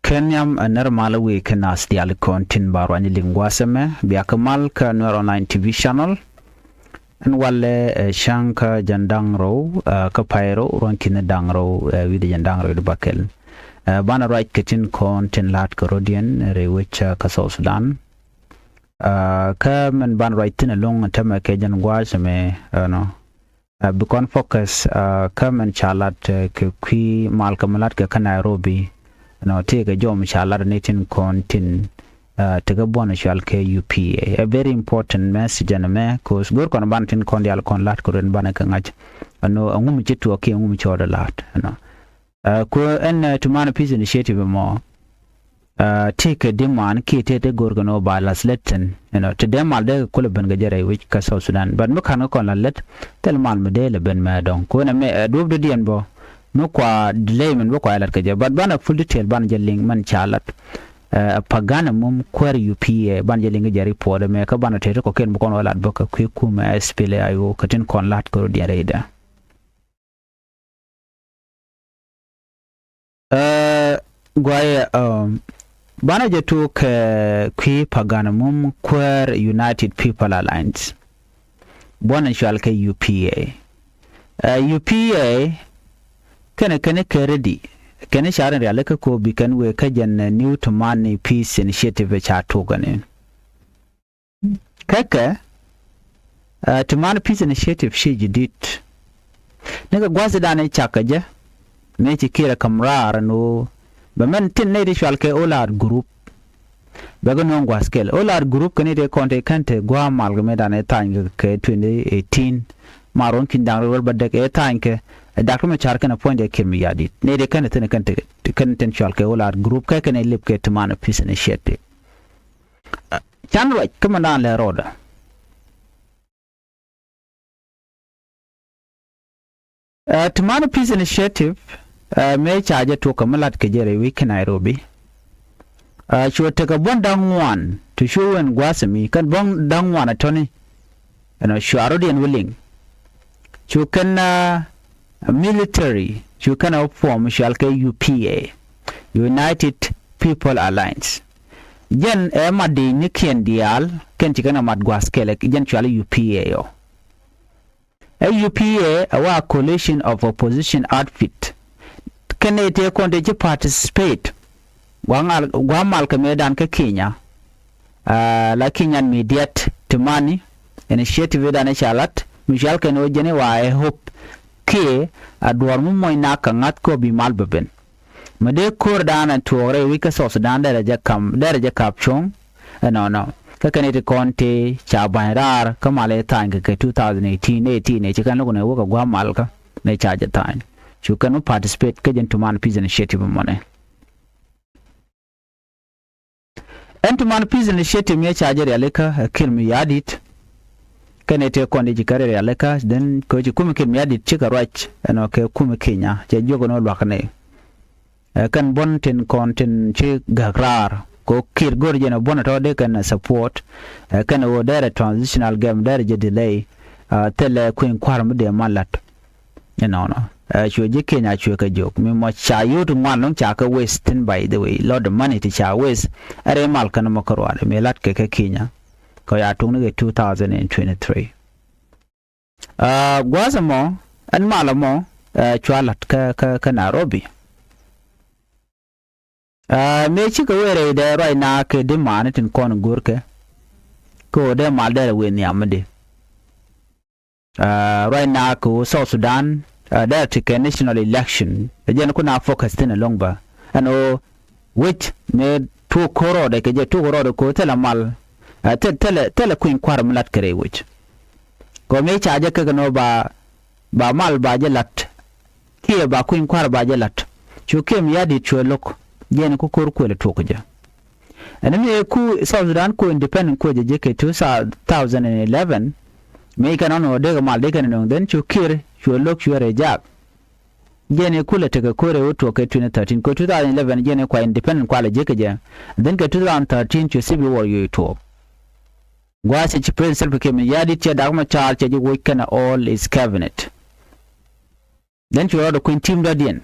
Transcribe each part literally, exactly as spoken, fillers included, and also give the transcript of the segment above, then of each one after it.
Kɛ nhiam ɛ nɛr mal wi̱i̱ kɛ naath diaal kɔn tin ba ruany liŋ gua̱a̱th ɛmɛ, bia kɛ mal kä Nuer Online T V channel. Ɛn walɛ ɛ cäŋ kä jɛn da̱ŋ rɛw, ɛ, kä pay rɛw, ruɔ̱n ki̱ni da̱ŋ rɛw, ɛ, wi̱cdɛ jɛn da̱ŋ rɛw di bäkɛl. Ɛ, banɛ ruac kɛ tin kɔn tin la̱t kɛ rɔ̱diɛn rɛy wec, ɛ, kä South Sudan. Ɛ, kä mɛn banɛ ruac thi̱n ɛlɔ̱ŋ tämɛ kɛ jɛn gua̱a̱th ɛmɛ, ɛnɔ. Ɛ, bi kɔn focus, ɛ, kä mɛn ca lat, ɛ, kɛ kui̱ mal kɛ mi lat kɛ kä Nairobi. Ɛnɔ, tëëkɛ jɔw mi ca lat ni tin kɔn tin, ɛ, tekɛ buɔ̱n cual kɛ U P A. A very important message ɛn ɛmɛ, 'cause go̱r kɔn banɛ tin kɔn diaal kɔn lat kɛ run banɛ kɛ ŋa̱c. Ɛnɔ, ɛŋu mi ci tuɔɔk kiɛ ɛŋu mi ci ɣɔt ɛ lat, ɛnɔ. Ɛ, kuɛ ɛn, ɛ, ti man Peace Initiative mɔ. Ɛ, ti kɛ demand kiɛ ti, ti go̱r kɛ ni ɣöö ba la̱th lät thi̱n, you know, ti dee mal dee kɛ kulɛ ben kɛ jɛ rɛy wec kä South Sudan. But mi ka̱n kɛ kɔn la̱th lät, thil mal mi dee lɛ ben mɛ dɔ̱ŋ. Kuɛ ɛn ɛmɛ, ɛ, duɔ̱p dɔ̱diɛn bä, mi kua delay min bä kua ɛ la̱t kɛ jɛ. But banɛ full detail banɛ jɛ liŋ mɛn ca lat. Ɛ, Pagana Mum kuäär U P A, banɛ jɛ liŋ kɛ jɛ report ɛmɛ, kä banɛ tëë ti kɔ̱kiɛn bi kɔn wä lat bä kɛ kui̱ kumɛ S P L A I O kɛ tin kɔn la̱t kɛ rɔ̱diɛn rɛydɛ. Ɛ, guayɛ, um, banɛ jɛ tuk kɛ kui̱ Pagana Mum kuäär United People Alliance. Buɔ̱n in cual kɛ U P A. Ɛ, U P A kɛnɛ kɛnɛ kɛ redi kɛnɛ car in riali kä ko̱o̱p bi kɛn wëë kä jɛn, ɛ, New Tumani Peace Initiative ca tuk kɛn in. Kɛkɛ, ɛ, ti man Peace Initiative ci ji̱ di̱t. Ni kɛ gua̱thdan i̱ cak kɛ jɛ. Mëë ci Kiir ɛ käm raar ɛn ɣöö bɛ mɛn tin nɛy ti cual kɛ Olar Group. Bɛ kɛ nööŋ gua̱th kɛl. Olar Group kɛ ni ti kɔn ti kɛn ti gua̱a̱ mal kɛ mëëdan ɛ tha̱a̱ny kɛ, kɛ twenty eighteen. Ma ruɔ̱n ki̱n da̱ŋ rɛw bä däk ɛ tha̱a̱ny kɛ. Ɛ dak ti mɛ ca̱r kɛn ɛ puɔ̱nydɛ Kiir mi ya̱di̱t. Nɛy ti kɛn ti thi̱n kɛn ti, ti kɛn tin cual kɛ Olar Group kɛ kɛn ɛ lip kɛ ti man Peace Initiative. Ɛ, can ruac kä mɛn da̱a̱n lɛ rɔɔdɛ. Ɛ, ti man Peace Initiative, ɛ, mëë ca jɛ tuɔk kɛ mi lat kɛ jɛ rɛy wec kä Nairobi. Ɛ, cuɛ tekɛ buɔ̱n da̱ŋ ŋuan ti cu wen gua̱a̱th mi kɛn buɔ̱n da̱ŋ ŋuan ɛ tɔ̱ni. Ɛnɔ cua rɔ̱diɛn wä liŋ. Cu kɛn, ɛ, military, cu kɛn ɛ wä puɔm cual kɛ U P A, United People Alliance. Jɛn ɛ mat di ni kiɛn diaal, kɛn ci kɛn ɛ mat gua̱a̱th kɛlɛ, jɛn cual U P A ɔ. Ɛ U P A ɛ wa coalition of opposition outfit. Kɛn ɛ tëë kɔn tëë ci participate. Gua̱a̱ mal, gua̱a̱ mal kɛ mëëdan kä Kenya. Aa, la Kenyan Immediate Tumani Initiative dan ɛ ca lat, mi cual kɛn ɣöö jɛn i̱ wa ɛ hope kiɛ a duɔ̱ɔ̱r mi muɔ̱ny nak kɛ ŋa̱th kɛ ɣöö bi mal bɛ ben. Mi dee ko̱r dan ɛ tuɔɔk rɛy wec kä South Sudan derɛ jɛ kam, derɛ jɛ kap cuɔ̱ŋ ɛnɔnɔ. Kä kɛn i̱ ti kɔn tëë ca ba̱ny raar kä mal ɛ tha̱a̱ny kɛ kɛ two thousand eighteen, eighteen ɛ ci kɛn lo̱k nɛ wä kɛ gua̱a̱ mal kä mëë ca jɛ tha̱a̱ny. Cu kɛn mi participate kä jɛn Tumani Peace Initiative mɔnɛ. Ɛn Tumani Peace Initiative mi ɛ ca jɛ rialikä ɛ Kiir mi ya̱di̱t. Kɛn ɛ tëë kɔn di ci kɛ rialikä, then kɛ ci kumi Kiir mi ya̱di̱t cikɛ ruac ɛnɔ kɛ kumi Kenya, cɛ jiök ɛn ɣöö lua̱k nɛy. Ɛ kɛn buɔ̱n tin kɔn tin ci gäk raar, kɛ ɣöö Kiir go̱r jɛn ɛ buɔ̱n ɛ tɔ̱ dee kɛn ɛ support. Ɛ kɛn ɛ ɣöö derɛ transitional game, derɛ jɛ delay. Aa, thilɛ kui̱ny kua̱r mi dee mal la̱t. Inɔnɔ. Ɛ, cuɛ ji̱ Kenya cuɛ kɛ jiök. Mi mɔ ca yio̱w ti ŋuan lɔ̱ŋ ca kɛ waste thi̱n, by the way. Lot of money ti ca waste. Ɛ rɛy mal kɛn mɔ kä ruaadɛ. Mi la̱t kɛ kɛ Kenya. Kɛ ya tuŋni kɛ two thousand and twenty-three. Aa, gua̱a̱th ɛmɔ, ɛn mal ɛmɔ, ɛ, cua la̱t kä, kä, kä Nairobi. Aa, mëë cikɛ wee rɛydɛ ruacna kɛ demand tin kɔn go̱rkɛ. Kɛ ɣöö dee mal derɛ wee nhiam mi di. Aa, ruacna kɛ ɣöö South Sudan, aa, derɛ tekɛ national election. Ɛ jɛn kun a focus thi̱n ɛlɔ̱ŋ bä. Ɛn ɣöö wec mëë tuɔɔk ko̱r rɔɔdɛ kɛ jɛ, tuɔɔk rɔɔdɛ kɛ ɣöö thilɛ mal. Aa, thil, thilɛ, thilɛ kui̱ny kua̱r mi la̱t kɛ rɛy wec. Kɛ ɣöö mëë ca jɛ kɛ kɛ nɔ ba, ba mal ba jɛ la̱t. Kiɛ ba kui̱ny kua̱r ba jɛ la̱t. Cu Kiir mi ya̱di̱t cuɛ lo̱k. Jɛn ku ko̱r kuël tuɔk jɛ. Ɛn mi ku South Sudan ku independent ku jɛ jɛ kɛ two thousand and eleven. Mi kɛn ɔn ɔ dee kɛ mal dee kɛn nöŋ, then cu Kiir cuɛ lo̱k cuɛ rɛ jak. Jɛn ku lɛ tekɛ ko̱r ɛ wä tuɔk kɛ twenty thirteen. Kɛ two thousand eleven jɛn kua independent kua lɛ jɛ kɛ jɛ. Then kɛ two thousand thirteen cu civil war yo̱o̱ tuɔk. Gua̱a̱th cɛ ci President Salva Kiir mi ya̱di̱t cɛ Dak Macar cɛ ji̱ woc kɛnɛ all his cabinet. Then cu rɔɔdɛ kui̱ny team dɔ̱diɛn.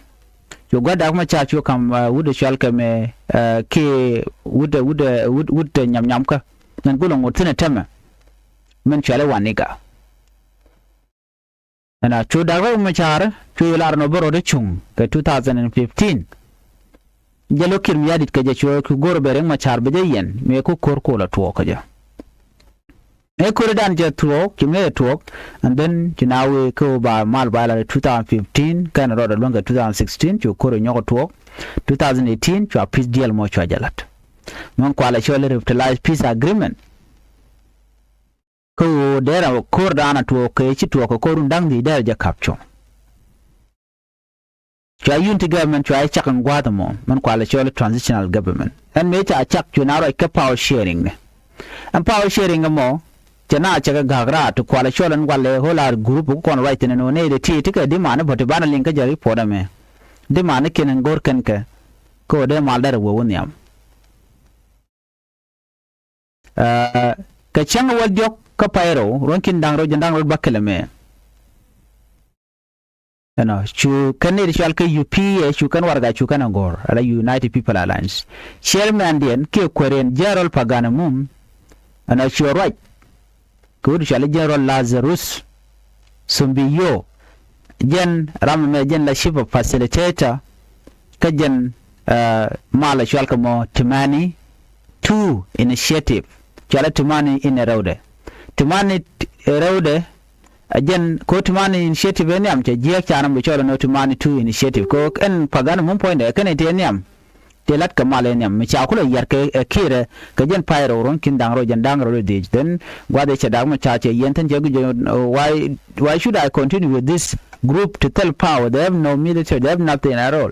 Cu gua̱th Dak Macar cu ka̱m wut ɛ cual kɛ mɛ kiɛ wut ɛ wut ɛ wut wut ɛ nyam nyam kä. Mɛn gulɛ ŋot thi̱n ɛ tämɛ. Mɛn cual i̱ Waniga. Ɛn a cu Dak Riek Macar cu lar nɔ bä rɔɔdɛ cuŋ kɛ two thousand and fifteen. Jɛ lo̱k Kiir Mayardit kɛ jɛ cu ku go̱r bɛ Riek Macar bɛ jɛ yɛn mëë ku ko̱r ku la tuɔɔk kɛ jɛ. Mëë ko̱r dan jɛ tuɔɔk ci mëë jɛ tuɔɔk. And then ci na wee kä ba mal ba la two thousand fifteen kɛn rɔɔdɛ luäŋ kɛ two thousand sixteen cu ko̱r nyɔk tuɔɔk. Two thousand eighteen cua peace deal mɔ cua jɛ lat. Mɛn kualɛ cɔl revitalized peace agreement. Kä ɣöö derɛ ko̱r da̱a̱n a tuɔɔk kɛ ci tuɔɔk kɛ ko̱r run da̱ŋ dhiec derɛ jɛ ka̱p cuɔ̱ŋ. Cua unity government cua cak in gua̱a̱th ɛmɔ mɛn kualɛ cɔl transitional government. Ɛn mëë ca cak cu na ruac kä power sharing ni. Ɛn power sharing ɛmɔ cɛ na cɛ kɛ ga̱a̱k raar ti kualɛ cɔl ɛn walɛ whole art group ku kɔn ruac thi̱n ɛn ɣöö nɛy dee ti ti kɛ dimaani bä ti banɛ liŋ kä jɛ report ɛmɛ. Dimaani kiɛn ɛn go̱r kɛn kɛ kä ɣöö dee mal derɛ wee wä nhiam. Kɛ cäŋ wäl diɔ̱k kä pay rɛw ruɔ̱n ki̱n da̱ŋ rɛw jɛn da̱ŋ rɛw bäkɛl ɛmɛ. Ɛnɔ cu kɛn nɛy ti cɔal kä U P A cu kɛn warɛga cu kɛn ɛ gɔ̱r ala United People Alliance. Chairman diɛn kiɛ kuäär in General Pagan Amum. Ɛnɔ cu ruac kɛ wut cɔal i̱ General Lazarus Sumbiyo. Jɛn ram ɛmɛ jɛn la chief of facilitator. Kä jɛn mal a cual kɛ mɔ Timani two initiative. Cual i̱ Timani in ɛ rɛwdɛ. Timani ɛ rɛwdɛ. A jɛn ko Timani initiative ɛ nhiam cɛ jiɛk ca ram bi cɔl ɛn ɔ Timani two initiative ko ɛn Pagan Amum puɔ̱nydɛ kɛn ɛ ti ɛ nhiam. Ti lat kɛ mal ɛ nhiam mi ca kulɛ yɛr kɛ ɛ Kiir ɛ kɛ jɛn pay rɛw ruɔ̱n ki̱n da̱ŋ rɛw jɛn da̱ŋ rɛw rɛw dhiec. Then gua̱th ɛ cɛ Dak Macar cɛ yɛn thin cɛ guic jɛ why why should I continue with this group to thil power? They have no military, they have nothing at all.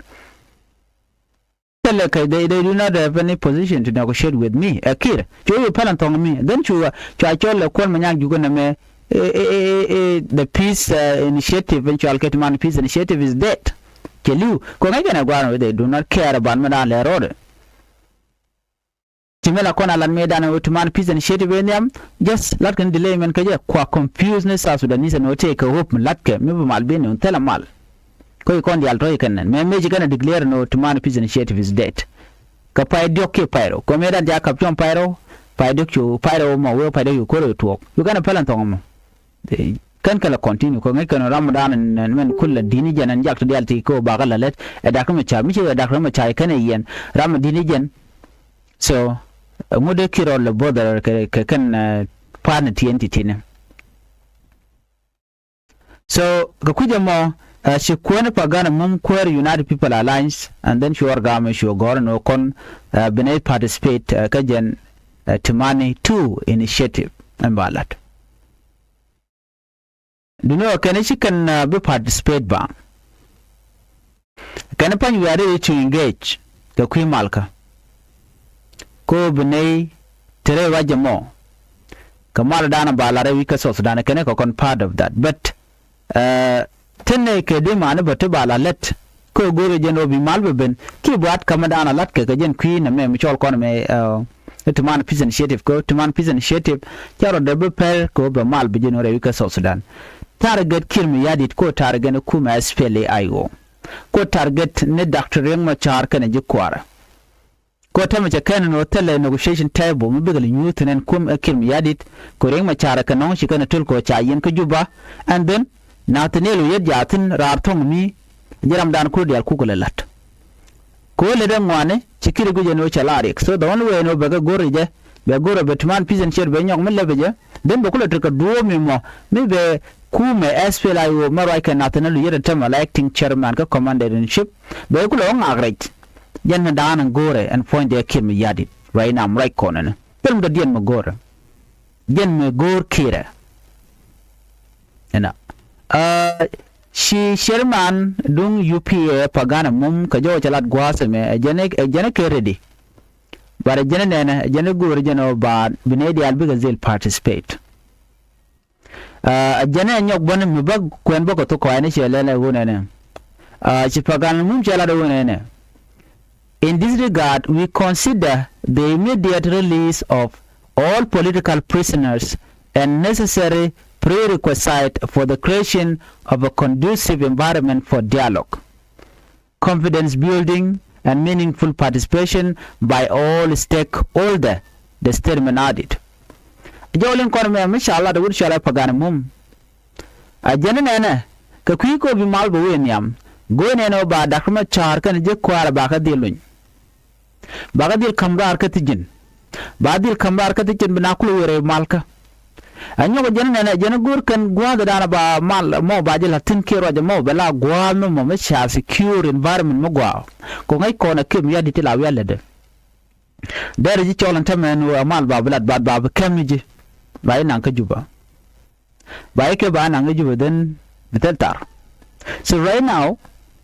Thilɛ kɛ they they do not have any position to negotiate with me. Ɛ Kiir cu wee päl ɛn thɔŋ mi then cu cua cɔl ɛ Kuol Manyang jukɛ nɛmɛ. The peace initiative in cual kɛ Timani peace initiative is dead. Cɛ li̱w kɛ ŋäc kɛn ɛ gua̱a̱r mɛ they do not care about mi da̱a̱n lɛ road. Ci mi la kɔn a lat mi da̱a̱n ɛ Timani peace initiative in nhiam. Just lat kɛn delay mɛn kä jɛ kua confuse ni South Sudanese ɛn ɣöö tëë kɛ hope mi latkɛ mi bi mal ben ni wun thilɛ mal. Kä ci kɔn diaal tɔ̱ ci kɛn nɛn mɛ mëë ci kɛn a declare ɛn ɣöö Timani peace initiative is dead. Kɛ pay diɔ̱k kiɛ pay rɛw kɛ mëë da̱a̱n ca kap cuɔ̱m pay rɛw. Pay diɔ̱k cu pay rɛw mɔ wee pay diɔ̱k cu ko̱r ɛ tuɔɔk cu kɛn a päl ɛn thɔŋ ɛmɔ. Kɛn kɛ lɛ continue kɛ ŋäc kɛn ram dan ɛn mɛn kulɛ di̱t ni jɛn ɛn jak ti diaal ti kɛ ɣöö bakɛ lɛ lät ɛ Dak Macar mi ci ɛ Dak Macar kɛn ɛ yɛn ram ɛ di̱t ni jɛn. So ŋut dee Kiir ɔ lɛ bother kɛ kɛn. Pa̱a̱n ɛ tiɛn ti ti̱ni. So kɛ kui̱c ɛmɔ ci kuäär ni Pagan Amum kuäär United People Alliance and then cuɔr gam cu gɔ̱r ni kɔn bi nɛy participate kä jɛn Timani two initiative ɛn ba lat. Duŋni ɔ kɛn ci kɛn bi participate ba. Kɛn pa̱ny we are ready to engage kɛ kui̱ malkä. Ko bi nɛy te rɛy ruac ɛmɔ. Kɛ mal dan ba lar rɛy wi̱c kä South Sudan kɛn kɛ kɔn part of that but thin nɛy kɛ di mani bä ti ba la lät. Kä go̱o̱ri jɛn ɣöö bi mal bɛ ben ki buaat ka̱m dan a la̱t kɛ kɛ jɛn kui̱ nɛmɛ mi cɔl kɔn mɛ. Ɛ Timani peace initiative kä Timani peace initiative. Ca rɔ dee bä pɛr kɛ ɣöö bɛ mal bi jɛn ɣöö rɛy wi̱c kä South Sudan. Target Kiir Mayardit ko target ni kumɛ S P L A I O. Ko target ni Doctor Riek Machar kɛnɛ ji̱ kuaarɛ. Ko tɛmɛ cɛ kɛn ni ɣöö thilɛ negotiation table mi bikɛ lɛ nyuuth thin ɛn kum ɛ Kiir Mayardit. Ko Riek Machar kɛ nɔŋ ci kɛn ɛ töl ko ca yɛn kä Juba. And then nathaniel yet jathin raar thɔŋ mi ji̱ ramdan kur diaal kukɛ lɛ la̱t. Kɛ ɣöö lät ɛ ŋuani ci Kiir guic ɛn ɣöö cɛ la riɛk so the only way ɛn ɣöö bɛ kɛ go̱r ɛ jɛ. Bɛ go̱r ɛ bɛ Timani peace initiative bɛ nyɔk mi lɛpɛ jɛ. Then bɛ kulɛ tekɛ duɔ̱ɔ̱p mi mɔ mi bɛ kumɛ S P L A I O mɛ ruac kɛ nathaniel yet ɛ tämɛ la acting chairman kä commander in chief. Bɛ kulɛ ɣä ŋak rɛc. Jɛn mi da̱a̱n ɛn go̱rɛ ɛn puɔ̱nydɛ Kiir Mayardit ruac nam ruac kɔn ɛn thil mi dɔ̱diɛn mi go̱rɛ. Jɛn mi go̱o̱r Kiirɛ. Ɛnɔ ci chairman duŋ U P A Pagan Amum kɛ jɔwä cɛ lat gua̱a̱th ɛmɛ ɛ jɛn ɛ jɛn ɛ kɛ ready. But ɛ jɛn ɛ nɛnɛ ɛ jɛn ɛ go̱o̱r ɛ jɛn ɛ ba bi nɛy diaal bikɛ dhil participate. Ɛ jɛn ɛ nyɔk bäni mi bä kuɛn bä kɛ thok kɔaacni cɛ lɛl ɛ ɣöö nɛnɛ. Ci Pagan Amum cɛ lat ɛ ɣöö nɛnɛ. In this regard, we consider the immediate release of all political prisoners a necessary prerequisite for the creation of a conducive environment for dialogue. confidence building and meaningful participation by all stakeholder, the statement added. Jɔw liŋ kɔn mɛ mi ca lat wut cɔal ɛ Pagan Mum. A jɛn nɛnɛ kɛ kui̱ kɔ bi mal bɛ wee nhiam. Go̱o̱r nɛnɛ ba Dak Macar kɛnɛ ji̱ kua̱r ba kä dhil luny. Ba kä dhil ka̱m raar kä thi̱ji̱n. Ba dhil ka̱m raar kä thi̱ji̱n bi na kulɛ wee rɛy malkä. Ɛ nyɔk jɛn nɛnɛ jɛn go̱o̱r kɛn gua̱a̱th dan ba mal mɔ ba ji̱ la̱th thi̱n kiɛ ruac mɔ bɛ la gua̱a̱th mɔ mɔ mi ca secure environment mi gua̱a̱th. Kɔ ŋäc kɔn ɛ Kiir Mayardit ti la wi̱i̱ a lätdɛ. Dɛrɛ ji̱ cɔl ɛn tämɛ ɛn ɣöö ɛ mal ba bi lat ba ba bi kɛm ni ji̱. Ba ji̱ naŋ kä Juba. Ba ikɛ ba naŋ i̱ Jubɛ dhen bi thil tar. So right now,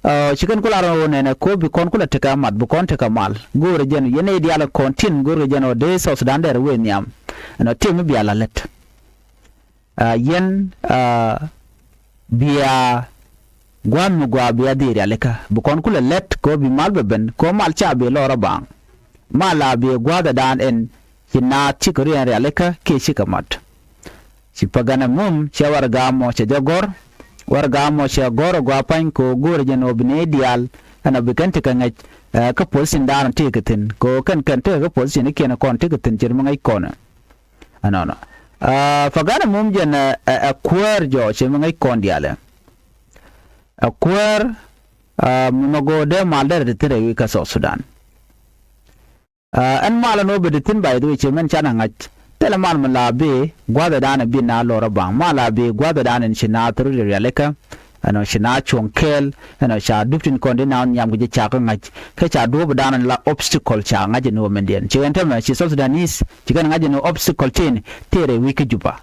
uh, ci kɛn ku lar ɣöö nɛnɛ ko̱ bi kɔn ku la tekɛ mat bi kɔn tekɛ mal. Go̱o̱rɛ jɛn yɛn i̱ diaal kɔn tin go̱o̱rɛ jɛn ɣöö dee South Sudan dɛrɛ wee nhiam. Ɛn ɣöö tim i̱ bia la lät. Uh, yɛn, uh, bia gua̱a̱th mi gɔaa bia dhil rialikä bi kɔn ku la lät ko̱ bi mal bɛ ben ko̱ mal ca bi lɔr a baaŋ. Mal a bi gua̱a̱th ɛ daan ɛn ci naath cikɛ riɛn rialikä kiɛ cikɛ mat. Ci Pagan Mum cɛ warɛga mɔ cɛ jɛ gɔ̱r. Warɛga mɔ cɛ gɔ̱r ɛ gɔaa pa̱ny kɛ ɣöö go̱o̱rɛ jɛn ɣöö bi nɛy diaal ɛn ɔ bi kɛn tekɛ ŋäc, eh, kä position daanɔ tëëkɛ thi̱n kɛ ɣöö kɛn kɛn tekɛ kä position ikiɛn kɔn tekɛ thi̱n ce̱t mi ŋäc kɔn. Ɛnɔnɔ. Ah, Pagan Mum jɛn ɛ, ɛ, ɛ kuäär jɔɔc ce̱t mi ŋäc kɔn diaal ɛ. Ɛ kuäär, ah, mi mɛ go̱o̱r dee mal derɛ ti thi̱n rɛy wi̱i̱ kä South Sudan. Ah, ɛn mal ɛn ɣöö bɛ ti thi̱n, by the way, ci mɛn canɛ ŋa̱c. Thilɛ mal mi la bi gua̱a̱th ɛ da̱a̱n ɛ bi na lɔr ɛ baŋ. Mal la bi gua̱a̱th ɛ da̱a̱n ɛn ci na thil rialikä. Ɛn ɔ ci na cuɔ̱ŋ kɛɛl ɛn ɔ ca dup tin kɔn di na nhiam kɛ jɛ ca kä ŋa̱c. Kä ca duɔ̱ɔ̱p ɛ da̱a̱n ɛn la obstacle ca ŋa̱c ɛn ɣöö mɛndiɛn. Ci ɛn tämɛ ci South Sudanese ci kɛn ŋa̱c ɛn ɣöö obstacle tin tëë rɛy wi̱i̱ kä Juba.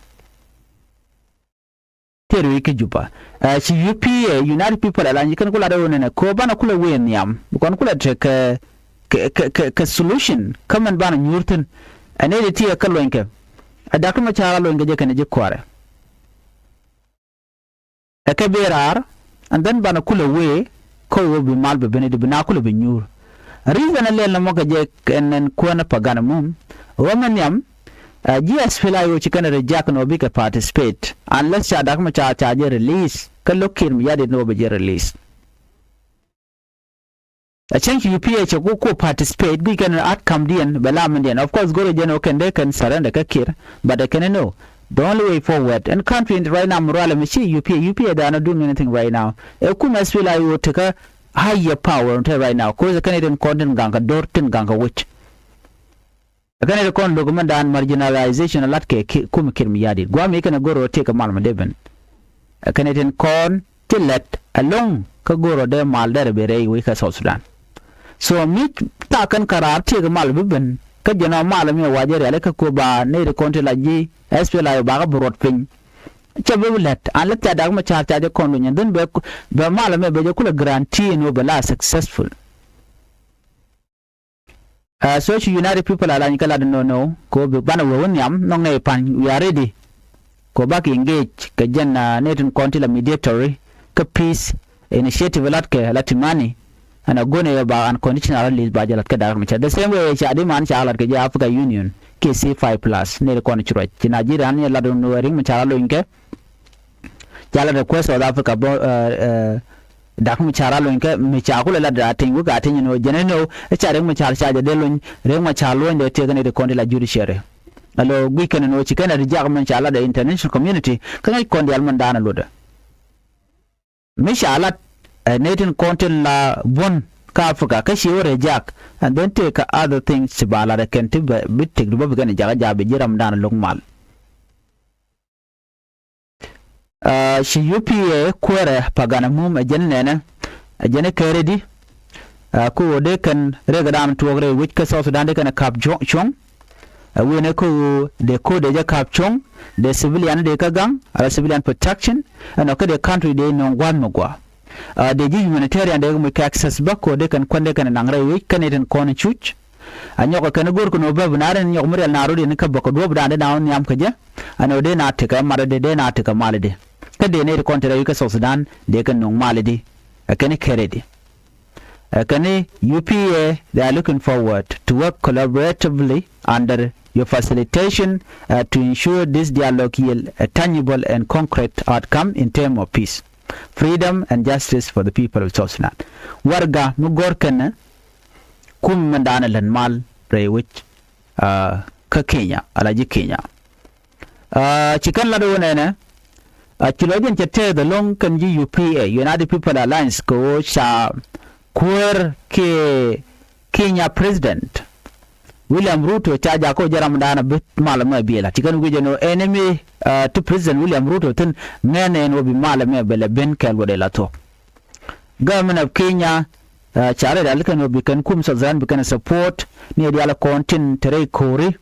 Tëë rɛy wi̱i̱ kä Juba. Eh, ci U P A, United People Alliance, ci kɛn ku lat ɛ ɣöö nɛnɛ ko̱ banɛ kulɛ wee nhiam. Bi kɔn kulɛ tekɛ kɛ, kɛ, kɛ, kɛ solution kä mɛn banɛ nyuur thi̱n. Ɛ nɛy ti ti ɛ kä luɔ̱nykɛ. Ɛ Dak Macar a luɔ̱nykɛ jɛ kɛnɛ ji̱ kua̱rɛ. Ɛ kɛ bi raar, and then banɛ kulɛ wee kä ɣöö bi mal bɛ ben i̱di bi na kulɛ bi nyuur. Reason ɛ lɛl nɔmɔ kɛ jɛ ɛn ɛn kuäär ni Pagan Mum. Ɣöö mɛ nhiam, ɛ, ji̱ S P L A I O ci kɛn reject ni ɣöö bikɛ participate unless ca Dak Macar ca jɛ release kä lo̱k Kiir Mayardit ni ɣöö bɛ jɛ release. A change U P A cɛ ku ku participate guic kɛn outcome diɛn bɛ la mɛndiɛn. Of course go̱rɛ jɛn ɔ kɛn dee kɛn surrender kä Kiir, but ɛ kɛn ɛ no. The only way forward in country right now mi rualɛ mi ci U P A, U P A they are not doing anything right now. Ɛ kum S P L A I O tekä higher power te right now. Cause ɛ kɛn ɛ tin kɔn tin gaŋ kɛ do̱r tin gaŋ kɛ wec. Ɛ kɛn ɛ ti kɔn lo̱k mɛn daan marginalization ɛ lat kɛ ki-, kum Kiir Mayardit. Guam mi kɛn ɛ go̱r rɔ tëëk kɛ mal mi dee ben. Ɛ kɛn ɛ tin kɔn ti lɛt ɛlɔ̱ŋ kä go̱r rɔ dee mal dɛrɛ ben rɛy wec kä South Sudan. So mi thaak kɛn kɛ raar tëëk kɛ mal bi ben kä jɛn ɔ mal mi ɛ wa̱c ɛ rialikä ko̱ ba nɛy ti kɔn ti la ji̱ S P L A I O bakä bi ruɔt piny. Cɛ bi lɛt an lɛ thia̱a̱ Dak Macar ca jɛ kɔn luny ɛn dhin bɛ, bɛ mal mi bɛ jɛ kulɛ guarantee ni wä bɛ la successful. Ɛ, so ci United People Alliance kä lat nɔ nɔ ko bi banɛ wee wä nhiam nɔŋ nɛ i̱ pa̱ny, we are ready. Ko bak engage kɛ jɛn, ɛ, nɛ tin kɔn ti la mediatory kä peace initiative lat kɛ la Timani. Ɛn a go̱n ɛ ba unconditional release ba jɛ lat kä Dak Macar. The same way ca di man ca lat kɛ jɛ Africa Union kiɛ C five plus nɛ ti kɔn ci ruac. Ci Nigeria ni lat nɔ Riek Macar a lony kɛ. Ca la request South Africa bä, ɛ, ɛ, Dak Macar a lony kɛ mi ca kulɛ la dee a teny wek a teny ni ɣöö jɛn ni ɣöö ca Riek Macar ca jɛ dee lony, Riek Macar luɔ̱ny dee tiek ni ti kɔn ti la judiciary. Alo guic kɛn ni ɣöö ci kɛn a ti jak mɛn ca la dee international community kä ŋäc kɔn diaal mɛn da̱a̱n a luɔtdɛ. Mi ca lat, ɛ, nɛy tin kɔn tin la buɔ̱n kä Africa kä ci wä rɛ jak and then tëë kä other things ci ba lat ɛ kɛn ti bɛ bi tëk di bä bi kɛn jak a jak bi ji̱ ram da̱a̱n a lo̱k mal. Aa, ci U P A kuäärɛ Pagan Amum ɛ jɛn nɛnɛ, ɛ jɛn kɛ rɛdi. Aa, ku ɣöö dee kɛn rɛkɛ daan tuɔɔk rɛy wec kä South Sudan dee kɛn ɛ ka̱p cuɔ̱ŋ, cuɔ̱ŋ. Ɛ wi̱i̱ ni kä ɣöö dee ko̱r dee jɛ ka̱p cuɔ̱ŋ, dee civilian dee kä gaŋ, ala civilian protection, ɛnɔ kä dee country dee nööŋ gua̱a̱th mi gɔaa. Aa, dee ji̱ humanitarian dee kɛ moc kɛ access bä, ku ɣöö dee kɛn kuändɛ kɛn naŋ rɛy wec, kɛn i̱ tin kɔn cuc. A nyɔk kɛ kɛn go̱o̱r kɛ nɔ bä bi na rin nyɔk mi rial na rot in kä bä kɛ duɔ̱p dan dee na wä nhiam kɛ jɛ. Ɛn ɣöö dee na tekɛ mat dee, dee na tekɛ mal dee. Kä dee nɛy ti kɔn te rɛy kä South Sudan dee kɛ nuŋ mal dee. Ɛ kɛn kɛ rɛdi. Ɛ kɛn U P A, they are looking forward to work collaboratively under your facilitation, uh, to ensure this dialogue yield a tangible and concrete outcome in term of peace. Freedom and justice for the people of South Sudan. Warɛga mi gɔ̱r kɛnɛ kum mɛn da̱a̱n lät mal rɛy wec kä Kenya, ala ji̱ Kenya. Ci kɛn lat wä nɛnɛ, ci lɔc in cɛ tɛth ɛlɔ̱ŋ kɛn ji̱ U P A, United People Alliance, kɛ ɣöö ca kuäär kiɛ Kenya President William Ruto ca jakä jɛ ram dan a bi mal mɛ bi la. Ci kɛn wi̱c ɛn ɣöö ɛn mi ti President William Ruto thi̱n ŋɛn ɛn ɣöö bi mal mɛ bɛ lɛ ben kɛɛl wä dee la thuɔ̱k. Government of Kenya ca rɛy diaal kɛn ɣöö bi kɛn kum South Sudan bi kɛn support ni diaal kɔn tin te rɛy ko̱ri.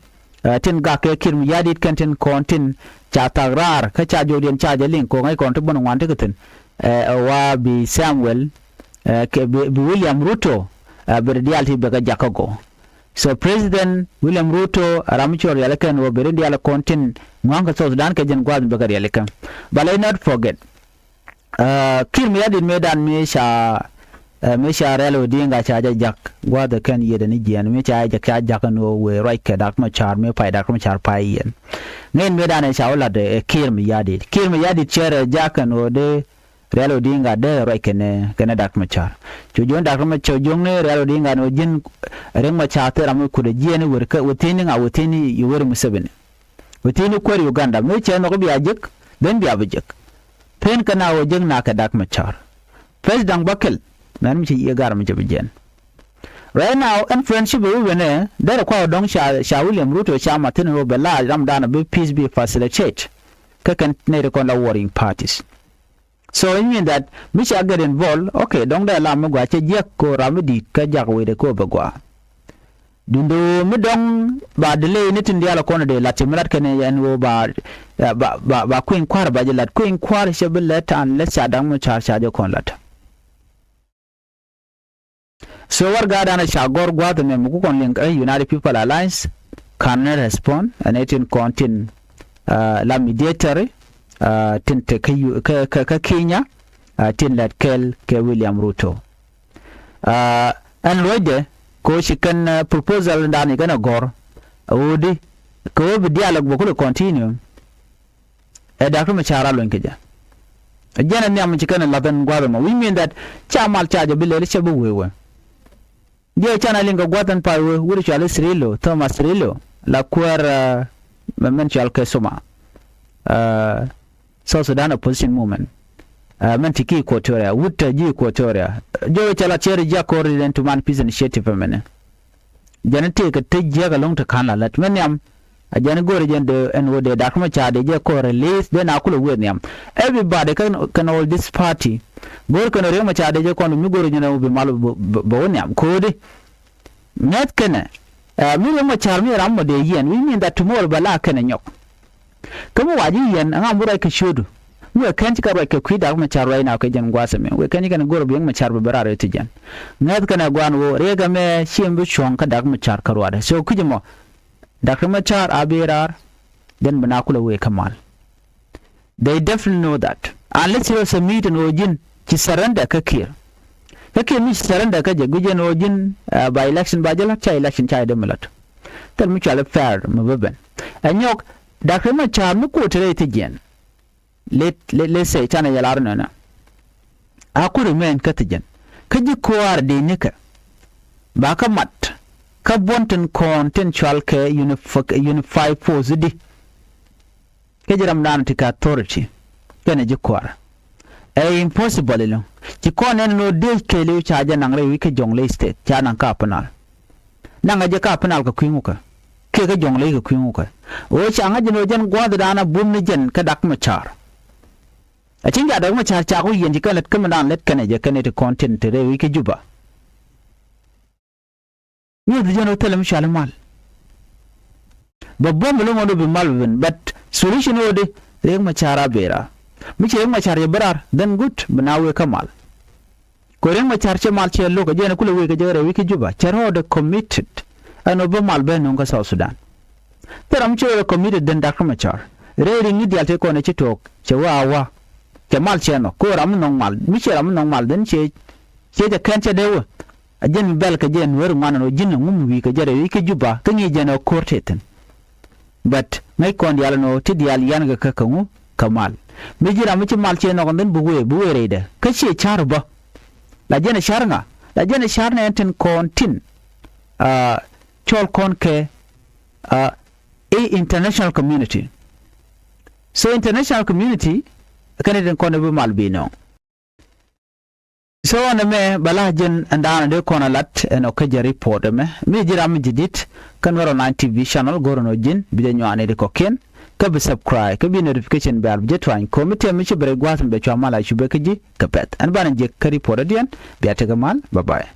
Tin gak kɛ Kiir Mayardit kɛn tin kɔn tin ca thak raar kä ca jɔkdiɛn ca jɛ liŋ ko̱ ŋäc kɔn ti bun ŋuan ti kɛ thi̱n. Ɛ wa bi Samuel, kɛ bi William Ruto, bi ri diaal ti bɛ kɛ jakä gɔɔ. So President William Ruto a ram mi cɔr rialikä ɛn ɣöö bi ri diaal kɔn tin ŋua̱ŋ kɛ South Sudan kɛ jɛn gua̱a̱th bɛ kɛ rialikä. But let's not forget, Kiir Mayardit mëëdan mi ca, mi ca Raila Odinga ca jɛ jak gua̱a̱th kɛn yiëëdɛ ni jiɛɛn mi ca jɛ jak, ca jak ɛn ɣöö wëë ruac kɛ Dak Machar mi pay Dak Machar pay yɛn. Ŋäc mëëdan ɛ ca wä lat ɛ Kiir Mayardit. Kiir Mayardit cɛ rɛ jak ɛn ɣöö dee Raila Odinga dee ruac kɛnɛ, kɛnɛ Dak Machar. Cu jiöŋ Dak Machar, cu jiöŋ ni Raila Odinga ɛn ɣöö ji̱n Riek Machar thil ram mi kut ɛ jiɛɛn i̱ wër kä wä thi̱n ni ŋa, wä thi̱n ni Yoweri Museveni. Wä thi̱n ni kuäär Uganda mi cɛ nhɔk i̱ bia jek, ben bia bi jek. Pen kɛ na ɣöö jek na kɛ Dak Machar. President Bakil mɛn mi cɛ yiëë gar mi cɛ bi jiɛɛn. Right now ɛn friendship ɛ wi̱i̱ wänɛ derɛ kua̱r dɔ̱ŋ ca, ca William Ruto ca ma thi̱n ɣöö bɛ la ram dan a bi peace bi facilitate. Kä kɛn nɛy ti kɔn la warring parties. So it mean that mi ca get involved, okay, dɔ̱ŋ dee lam mi gɔaa cɛ jiäk ko ram mi di̱i̱t kä jak wecdɛ ko bɛ gɔaa. Duundɛ ɣöö mi dɔ̱ŋ ba delay ni tin diaal kɔn dee lat cɛ mi lat kɛn ɛn ɣöö ba, ba, ba, ba kui̱ny kua̱r ba jɛ lat. Kui̱ny kua̱r cɛ bi lɛt an lɛ ca Dak Machar ca jɛ kɔn lat. So warɛgadan ca gɔ̱r gua̱a̱th ɛmɛ mi ku kɔn liŋ kä United People Alliance, kan ni respond ɛn ɛ tin kɔn tin la mediator tin te kä, kä, kä Kenya, tin lɛt kɛl kɛ William Ruto. Ɛn luɔcdɛ kɛ ɣöö ci kɛn proposal dan i̱ kɛn ɛ gɔ̱r ɛ ɣöö di kɛ ɣöö bi dialogue bɛ kulɛ continue. Ɛ Dak Machar a luny kɛ jɛ. Ɛ jɛn ɛ nhiam ci kɛn ɛ lath ɛn gua̱a̱th ɛmɔ, which mean that ca mal ca jɛ bi lɛl cɛ bi wee wee. Jɛ can a liŋ kɛ gua̱a̱th ɛn pay wee, wut cɔal i̱ Cirillo, Thomas Cirillo, la kuäär mɛn cɔal kɛ Suma, South Sudan Opposition Movement. Mɛn ti ki Equatoria, wut ji̱ Equatoria. Jɛ wee cɛ la cɛ ri jiak ko̱r ri den tuman peace initiative ɛmɛnɛ. Jɛn tëëkɛ te jiäk ɛlɔ̱ŋ te ka̱n la lät mi nhiam. A jɛn go̱o̱rɛ jɛn dee ɛn ɣöö dee Dak Machar dee jɛ kɔn release dee na kulɛ wëë nhiam. Everybody kɛn, kɛn all this party go̱o̱r kɛn Riek Machar dee jɛ kɔn mi go̱o̱rɛ jɛn ɛ ɣöö bi mal bɛ wä nhiam ko̱o̱di. Ŋäth kɛnɛ mi Riek Machar mi ram mɔ dee yiɛn, which mean that tomorrow bɛ la kɛnɛ nyɔk. Kä mi wa ji̱ yɛn ɛŋa mi ruac kɛ ciötdu. Mi wëë kɛn cikɛ ruac kɛ kui̱ Dak Machar ruac na kɛ jɛn gua̱a̱th ɛmɛ, wëë kɛn cikɛ ni go̱r bi Riek Machar bɛ bɛ raar ɛ ti jɛn. Ŋäth kɛnɛ gua̱a̱n ɣöö Riek ɛmɛ ci ɛm bi cuɔ̱ŋ kä Dak Machar kä ruaadɛ. So kui̱c ɛmɔ Dak Machar a bi raar, then bi na kulɛ wëë kä mal. They definitely know that. Unless you submit ɛn ɣöö ji̱n ci surrender kä Kiir. Kä Kiir mi ci surrender kä jɛ guic ɛn ɣöö ji̱n ba election ba jɛ la̱t, ca election ca jɛ dee mi la̱t. Thil mi cual i̱ fair mi bä ben. Ɛ nyɔk Dak Machar mi kuɔt te rɛy thi̱jiɛn. Let, let, let's say canɛ yɛ lar nɔnɔ. A ku remain kä thi̱jiɛn kä ji̱ kuäär dee nikɛ. Ba kä mat kä buɔ̱n tin kɔn tin cual kɛ unif-, unified force di. Kä ji̱ ram dan ti kɛ authority kɛnɛ ji̱ kuäär. Ɛ impossible ilɔ̱ŋ ci kɔn ɛn nɔ dee kɛɛliw ca jɛ naŋ rɛy wi̱c kä Jonglei State ca naŋ kä Upper Nile. Naŋ a jɛ kä Upper Nile kɛ kui̱ ŋukä kiɛ kä Jonglei kɛ kui̱ ŋukä. Ɣöö ca ŋa̱c jɛn ɣöö jɛn gua̱a̱th dan a bum ni jɛn kä Dak Machar. A cieŋ ca Dak Machar ca ku yiɛn ci kɛn lät kä mi dan lät kɛnɛ jɛ kɛnɛ ti kɔn tin te rɛy wi̱c kä Juba. Nyuth jɛn ɣöö thilɛ mi cuali mal. Bɛ buɔ̱m bi lo̱ŋ ɣän ɣöö bi mal bi ben, but solution ɣöö di Riek Machar a bera. Mi ci Riek Machar yɛ bä raar, then good, bi na wëë kä mal. Kɛ Riek Machar cɛ mal cɛ lo̱k, ɛ jɛn kulɛ wëë kɛ jɛ rɛy wi̱c kä Juba, cɛ rɔɔdɛ committed. Ɛn ɣöö bä mal ben nöŋ kä South Sudan. Thil ram cɛ rɔɔdɛ committed then Dak Machar. Rɛy riŋ ni diaal tëë kɔn ɛ ci tuɔɔk, cɛ wä a wä. Cɛ mal cɛ nhɔk, kɛ ɣöö ram mi nhɔk mal, mi cɛ ram mi nhɔk mal, then cɛ, cɛ jɛ kɛn cɛ dee wä. A jɛn mi bɛl kɛ jɛ nueeri ŋuan ɛn ɣöö ji̱n ɛŋu mi wi̱i̱ kɛ jɛ rɛy wi̱c kä Juba kä ŋi̱i̱c jɛn ɛ ko̱r tëë thi̱n. But ŋäc kɔn diaal ɛn ɣöö ti diaal yian kɛ kä ŋu kä mal. Mi ji̱ ram mi ci mal ciɛ nhɔk ɛn dhin bi wee bi wee rɛydɛ kä ciɛ ca̱r bä. La jɛn ɛ ca̱r ŋa? La jɛn ɛ ca̱r nɛ ɛn tin kɔn tin cɔl kɔn kɛ i̱ international community. So international community kɛn ɛ tin kɔn ɛ bi mal bi nɔŋ. So ɛn ɛmɛ bɛ la jɛn ɛn daanɔ dee kɔn a lat ɛn ɔ kä jɛ report ɛmɛ. Mi ji̱ ram mi ji̱ di̱t kä Nuɛr online T V channel go̱r ɛn ɔ ji̱n bi jɛ nyuani di kɔkiɛn kä bi subscribe kä bi notification bell bi jɛ tuany ko̱ mi tiɛm mi ci bi rɛy gua̱a̱th mi bɛ cua mal a cupɛ kä ji̱ kɛ pɛth. Ɛn banɛ jɛ kä report ɛdiɛn bia tekɛ mal. Bye bye.